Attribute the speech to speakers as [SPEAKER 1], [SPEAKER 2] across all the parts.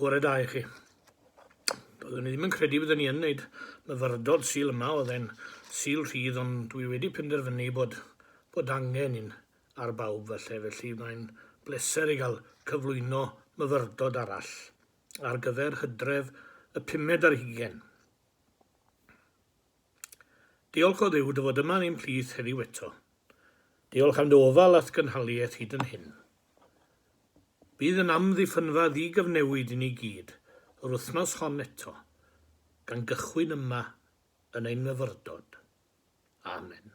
[SPEAKER 1] Bore da i chi. Doeddwn i ddim yn credu byddwn i yn wneud myfyrdod Sul yma, oedd e'n Sul rhydd, ond dwi wedi penderfynu bod, bod angen un ar bawb falle, felly mae'n bleser i gael cyflwyno myfyrdod arall ar gyfer hydref y pumed ar hugain. Diolch o Dduw dy fod yma yn ein plith heddiw eto. Diolch am dy ofal a'th gynhaliaeth hyd yn hyn. Bydd yn amddiffynfa ddi-gyfnewid i ni gyd yr wythnos hon eto, gan gychwyn yma yn ein myfyrdod. Amen.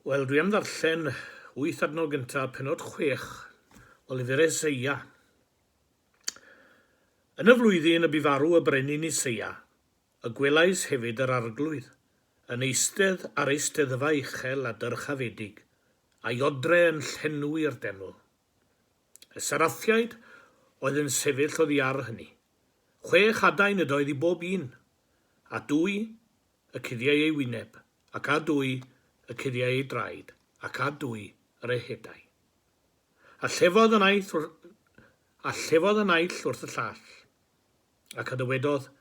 [SPEAKER 1] Wel, dwi am ddarllen wyth adnod gyntaf penod 6 o lyfr Eseia. Yn y flwyddyn y bu farw y brenin Useia, y gwelais hefyd yr Arglwydd yn eistedd ar eisteddfa uchel a dyrchafedig, a'i odre yn llenwi'r deml. Y seraffiaid oedd yn sefyll oddiar hynny. Chwe chadain ydoedd i bob un, a dwy y cuddiai ei wyneb, ac â dwy y cuddiai ei draed, ac â dwy yr ehedai. A llefodd y naill wrth, a llefodd y naill wrth y llall, ac a ddywedodd,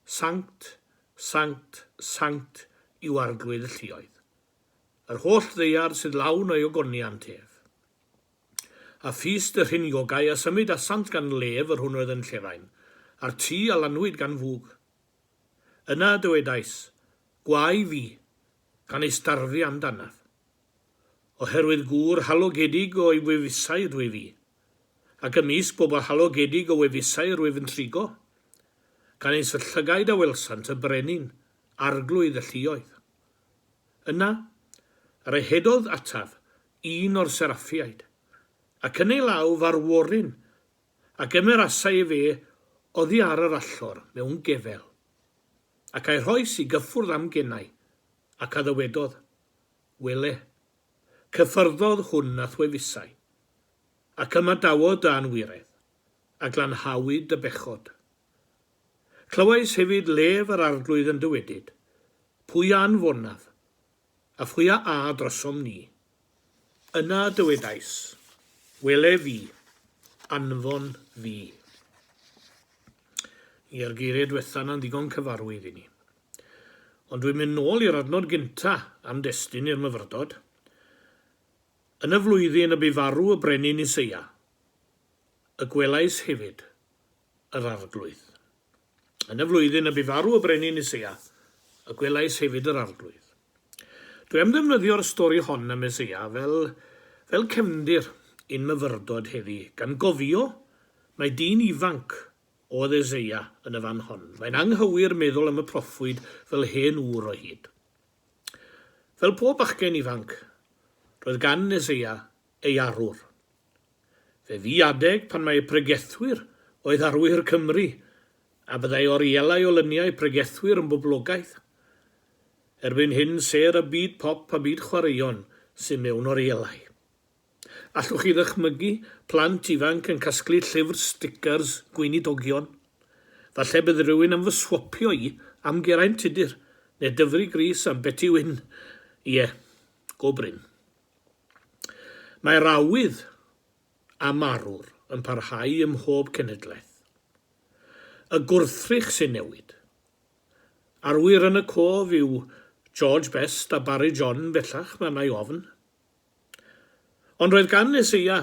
[SPEAKER 1] Sanct, sanct, sanct yw Arglwydd y lluoedd. Yr holl ddaear sydd lawn o'i ogoniant ef. A phist y rhiniogau a symud asant gan lef yr hwn oedd yn llefain, a'r tŷ a lanwyd gan fwg. Yna dywedais, Gwae fi, gan ei starfu amdanaf. Oherwydd gŵr halogedig o'i wefusau ydw i fi, ac ymysg bobl halogedig o wefusau yr wyf yn trigo, canys y llygaid a welsant y brenin, arglwydd y lluoedd. Yna, yr ehedodd ataf un o'r seraffiaid, ac yn ei law farworyn, a gymerasai efe oddi ar yr allor mewn gefel, ac a'i rhoes i gyffwrdd â'm genau, ac a ddywedodd, Wele, cyffyrddodd hwn â'th wefusau, ac ymadawodd dy anwiredd, a glanhawyd dy bechod. Clywais hefyd lef yr Arglwydd yn dywedyd, Pwy a anfonaf, a phwy a â drosom ni? Yna dywedais, Wele fi, anfon fi. Ie'r geiriau dwetha 'na'n ddigon cyfarwydd i ni. Ond dwi'n mynd nôl i'r adnod gynta am destun i'r myfyrdod. Yn y flwyddyn y bu farw y brenin Useia, y gwelais hefyd yr Arglwydd. Yn y flwyddyn y bu farw y brenin Useia, y gwelais hefyd yr Arglwydd. Dwi am ddefnyddio'r stori hon am Eseia fel, fel cefndir i'n myfyrdod heddi, gan gofio mai dyn ifanc Oedd Eseia yn y fan hon. Mae'n anghywir meddwl am y proffwyd fel hen ŵr o hyd. Fel pob bachgen ifanc, roedd gan Eseia ei arwr. Fe fu adeg pan mai pregethwyr oedd arwyr Cymru, a byddai orielau o lyniau pregethwyr yn boblogaidd. Erbyn hyn, sêr y byd pop a byd chwaraeon sydd mewn orielau. Allwch chi ddychmygu plant ifanc yn casglu llyfr stickers gweinidogion? Falle bydd rhywun am fy swopio i am Geraint Tudur, neu Dyfrig Rees am Beti Wyn. Ie, go brin. Mae'r awydd am arwr yn parhau ym mhob cenhedlaeth. Y gwrthrych sy'n newid. Arwyr yn y cof yw George Best a Barry John bellach, mae arna i ofn. Ond roedd gan Eseia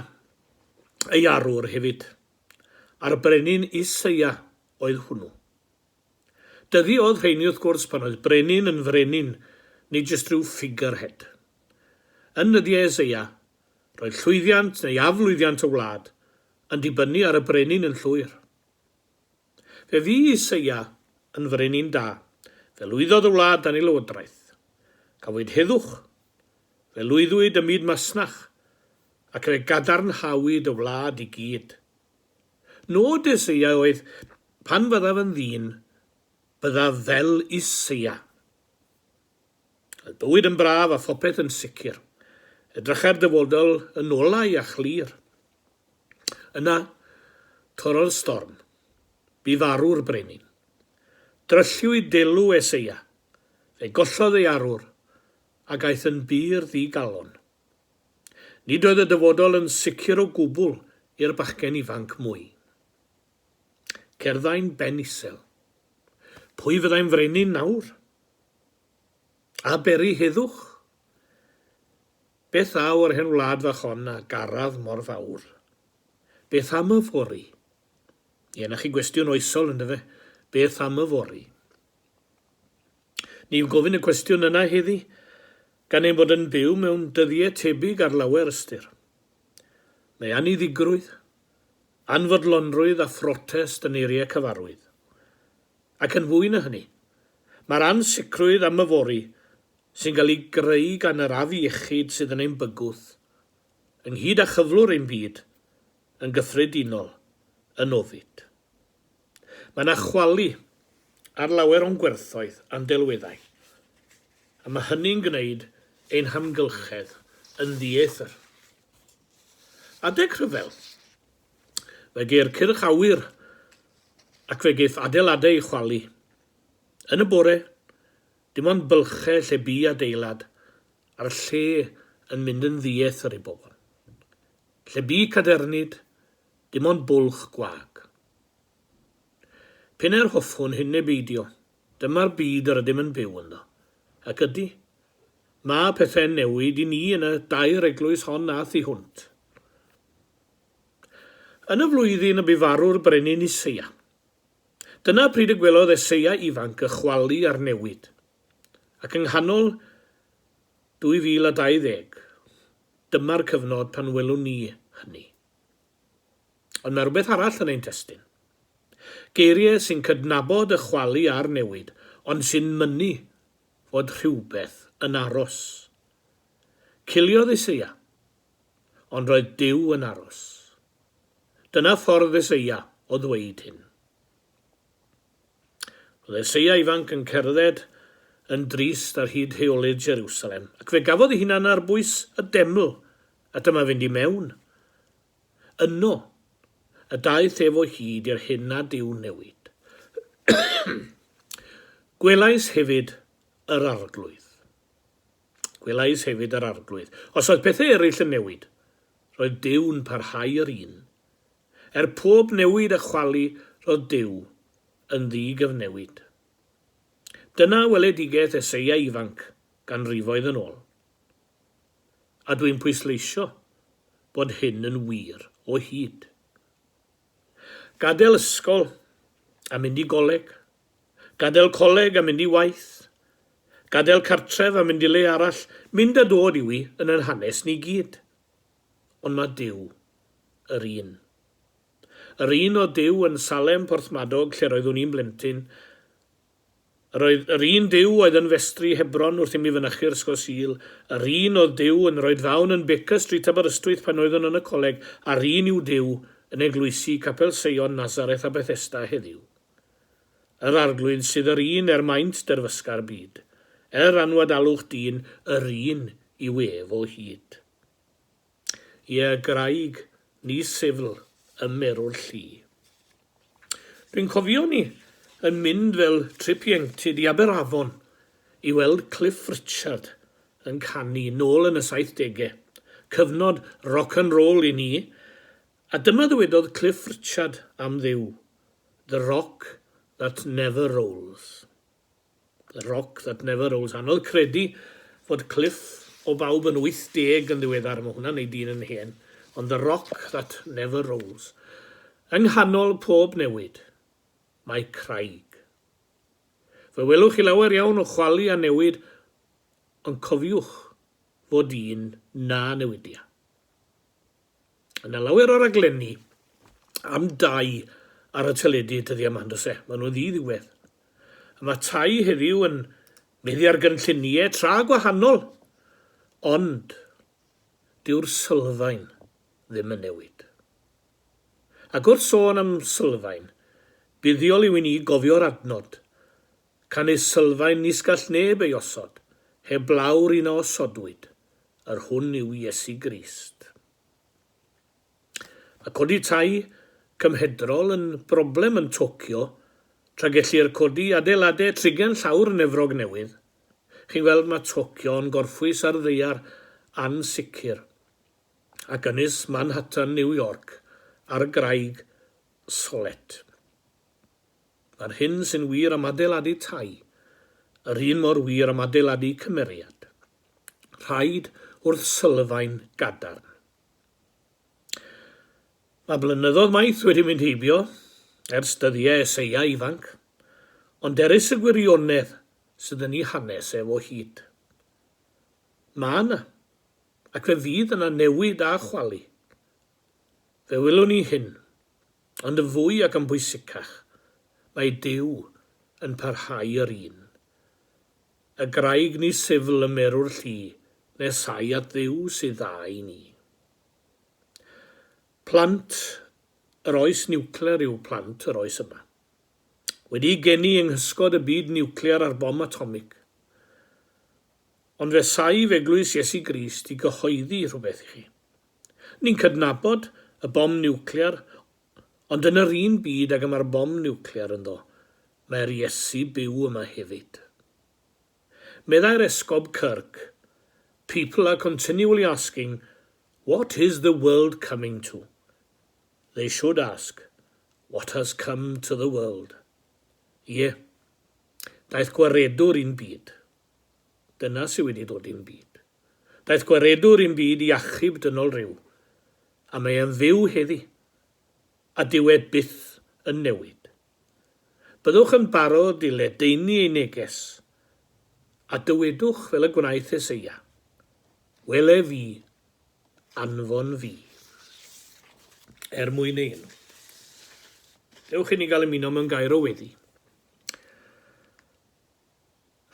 [SPEAKER 1] ei arwr hefyd, a'r brenin Useia oedd hwnnw. Dyddiodd rheini wrth gwrs pan oedd brenin yn frenin, nid jyst rhyw figurehead. Yn nyddiau Eseia, roedd llwyddiant neu aflwyddiant y wlad yn dibynnu ar y brenin yn llwyr. Fe fu Useia yn frenin da, fe lwyddodd y wlad dan ei lywodraeth. Cafwyd heddwch Fe lwyddwyd ym myd masnach, ac fe gadarnhawyd y wlad i gyd. Nod Eseia oedd, Pan fyddaf yn ddyn, byddaf fel Useia. Roedd bywyd yn braf a phopeth yn sicr. Edrychai'r dyfodol yn olau a chlir. Yna, torrodd storm. Bu farw'r brenin. Drylliwyd delw Eseia. Fe gollodd ei arwr, ac aeth yn bur ddi-galon. Nid oedd y dyfodol yn sicr o gwbl i'r bachgen ifanc mwy. Cerddai'n ben isel. Pwy fyddai'n frenin nawr? A beri heddwch? Beth ddaw o'r hen wlad fach hon a garaf mor fawr? Beth am yfory? Ie, 'na chi gwestiwn oesol, yndyfe? Beth am yfory? Ni'n gofyn y cwestiwn yna heddi, gan ein bod yn byw mewn dyddiau tebyg ar lawer ystyr. Mae anniddigrwydd, anfodlonrwydd a phrotest yn eiriau cyfarwydd. Ac yn fwy na hynny, mae'r ansicrwydd am yfory sy'n cael ei greu gan yr afiechyd sydd yn ein bygwth, ynghyd â chyflwr ein byd yn gyffredinol, yn ofid. Mae yna chwalu ar lawer o'n gwerthoedd a'n delweddau, a mae hynny'n gwneud ein hamgylchedd yn ddieithr. Adeg rhyfel, fe geir cyrch awyr ac fe geiff adeiladau eu chwalu. Yn y bore, dim ond bylchau lle bu adeilad a'r lle yn mynd yn ddieithr i bobl. Lle bu cadernid, dim ond bwlch gwag. P'un ai'r hoffwn hyn neu beidio, dyma'r byd yr ydym yn byw ynddo. Ac ydy, mae pethau'n newid i ni yn y dair eglwys hon a thu hwnt. Yn y flwyddyn y bu farw'r brenin Useia. Dyna pryd y gwelodd Eseia ifanc y chwalu a'r newid. Ac yng nghanol 2020, dyma'r cyfnod pan welwn ni hynny. Ond mae rhywbeth arall yn ein testun. Geiriau sy'n cydnabod y chwalu a'r newid, ond sy'n mynnu fod rhywbeth yn aros. Ciliodd Eseia, ond roedd Duw yn aros. Dyna ffordd Eseia o ddweud hyn. Roedd Eseia ifanc yn cerdded yn drist ar hyd heolydd Jerusalem, ac fe gafodd ei hunan ar bwys y deml, a dyma fynd i mewn. Yno, y daeth ef o hyd i'r hyn nad yw'n newid. Gwelais hefyd yr Arglwydd. Gwelais hefyd yr Arglwydd. Os oedd pethau eraill yn newid, roedd Duw'n parhau yr un. Er pob newid a chwalu, roedd Duw yn ddi-gyfnewid. Dyna weledigaeth Eseia ifanc ganrifoedd yn ôl. A dwi'n pwysleisio bod hyn yn wir o hyd. Gadael ysgol a mynd i goleg. Gadael coleg a mynd i waith. Gadael cartref a mynd i le arall, mynd a dod yw hi yn ein hanes ni gyd. Ond mae Duw yr un. Yr un oedd Duw yn Salem, Porthmadog, lle roeddwn i'n blentyn, Yr oedd yr un Duw oedd yn festri Hebron wrth i mi fynychu'r Ysgol Sul, yr un oedd Duw yn rhoi'r ddawn yn Baker Street Aberystwyth pan oeddwn yn y coleg, a'r un yw Duw yn eglwysi Capel Seion, Nazareth a Bethesda heddiw. Yr Arglwydd sydd yr un er maint derfysga'r byd. Er anwadalwch dyn, yr un yw ef o hyd. Ie, graig, ni sifl ym merw'r lli. Dwi'n cofio ni yn mynd fel trip ieuenctid i Aberafon i weld Cliff Richard yn canu nôl yn y saithdege, cyfnod rock and roll i ni, a dyma ddywedodd Cliff Richard am Dduw, The rock that never rolls. The rock that never rolls. Anodd credu fod Cliff o bawb yn 80 yn ddiweddar, mae hwnna'n neud dyn yn hen, ond the rock that never rolls. Yng nghanol pob newid, mae craig. Fe welwch chi lawer iawn o chwalu a newid, ond cofiwch fod un na newidia. Yna lawer o raglenni am dai ar y teledu dyddiau yma, on'd oes e? Maen nhw'n ddi-ddiwedd. A mae tai heddiw yn meddu ar gynlluniau tra gwahanol, ond dyw'r sylfaen ddim yn newid. Ac wrth sôn am sylfaen, buddiol yw i ni gofio'r adnod, Canys sylfaen nis gall neb ei osod, heblaw'r un a osodwyd, yr hwn yw Iesu Grist. Mae codi tai cymhedrol yn broblem yn Tokyo, tra gellir codi adeiladau trigen llawr yn Efrog Newydd. Chi'n gweld, mae Tokyo yn gorffwys ar ddaear ansicr, ac ynys Manhattan, New York, ar graig solet. Mae'r hyn sy'n wir am adeiladu tai, yr un mor wir am adeiladu cymeriad. Rhaid wrth sylfaen gadarn. Mae blynyddoedd maith wedi mynd heibio ers dyddiau Eseia ifanc, ond erys y gwirionedd sydd yn ei hanes ef o hyd. Mae yna, ac fe fydd yna newid a chwalu. Fe welwn ni hyn, ond yn fwy ac yn bwysicach, mae Duw yn parhau yr un. Y graig ni syfl ym merw'r llu, nesau at Dduw sydd dda i ni. Plant yr oes niwclear yw plant yr oes yma. Wedi'u geni yng nghysgod y byd niwclear a'r bom atomig. Ond fe saif Eglwys Iesu Grist i gyhoeddi rhywbeth i chi. Ni'n cydnabod y bom niwclear, ond yn yr un byd ag y mae'r bom niwclear ynddo, mae'r Iesu byw yma hefyd. Meddai'r Esgob Kirk, People are continually asking What is the world coming to? They should ask, What has come to the world? Ie, daeth gwaredwr i'n byd. Dyna sydd wedi dod i'n byd. Daeth gwaredwr i'n byd i achub dynol ryw, a mae e'n fyw heddi, a dyw e byth yn newid. Byddwch yn barod i ledaenu ei neges, a dywedwch fel y gwnaeth Eseia, Wele fi, anfon fi. Er mwyn ei enw. Dewch i ni gael ymuno mewn gair o weddi.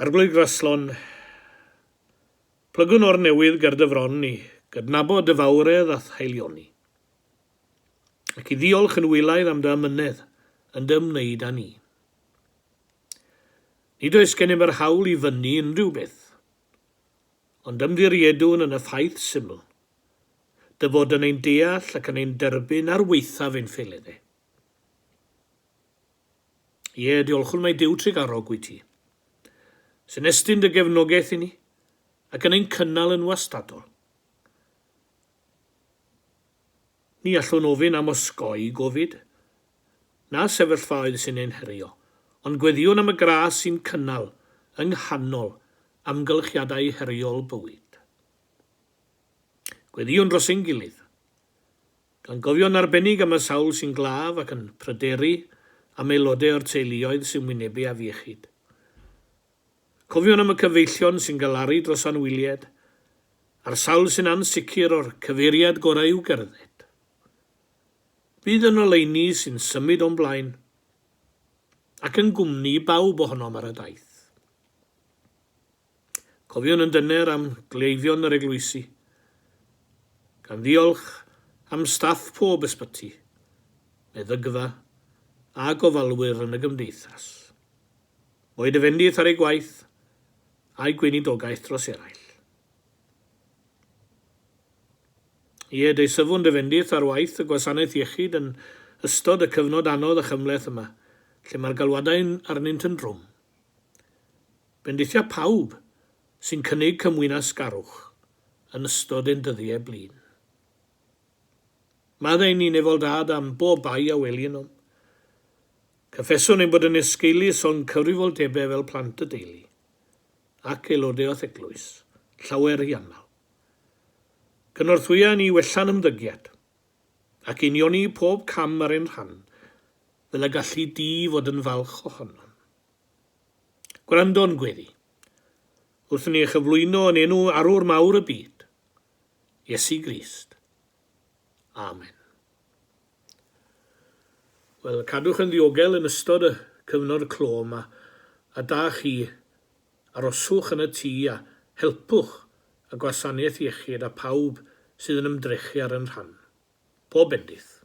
[SPEAKER 1] Arglwydd Graslon, plygwn o'r newydd ger dy fron i gydnabod dy fawredd a'th haelioni, ac i ddiolch yn wylaidd am dy amynedd yn dy ymwneud â ni. Nid oes gennym yr hawl i fynnu unrhyw beth, ond ymddiriedwn yn y ffaith syml, dy fod yn ein deall ac yn ein derbyn ar waethaf ein ffaeleddau. Ie, diolchwn mai Duw trugarog wyt ti, sy'n estyn dy gefnogaeth i ni ac yn ein cynnal yn wastadol. Ni allwn ofyn am osgoi gofid, na sefyllfaoedd sy'n ein herio, ond gweddïwn am y gras sy'n cynnal yng nghanol amgylchiadau heriol bywyd. Gweddïwn dros ein gilydd, gan gofio'n arbennig am y sawl sy'n glaf ac yn pryderu am aelodau o'r teuluoedd sy'n wynebu afiechyd. Cofiwn am y cyfeillion sy'n galaru dros anwyliaid, a'r sawl sy'n ansicr o'r cyfeiriad gorau i'w gerdded. Bydd yn oleuni sy'n symud o'n blaen, ac yn gwmni i bawb ohonom ar y daith. Cofiwn yn dyner am gleifion yr eglwysi, gan ddiolch am staff pob ysbyty, meddygfa a gofalwyr yn y gymdeithas. Boed y fendith ar ei gwaith a'i gweinidogaeth dros eraill. Ie, deisyfwn dy fendith ar waith y gwasanaeth iechyd yn ystod y cyfnod anodd a chymhleth yma, lle mae'r galwadau arnynt yn drwm. Bendithia pawb sy'n cynnig cymwynasgarwch yn ystod ein dyddiau blin. Maddau ni, Nefol Dad, am bob bai a weli ynom. Cyffeswn ein bod yn esgeulus o'n cyfrifoldebau fel plant y deulu, ac aelodau o'th eglwys, llawer rhy aml. Cynorthwya ni i wella'n ymddygiad, ac unioni pob cam ar ein rhan, fel y galli di fod yn falch ohonom. Gwrando'n gweddi, wrth i ni ei chyflwyno yn enw arwr mawr y byd, Iesu Grist. Amen. Wel, cadwch yn ddiogel yn ystod y cyfnod clo yma, a da chi, aroswch yn y tŷ a helpwch y gwasanaeth iechyd a phawb sydd yn ymdrechu ar yn rhan. Pob bendith.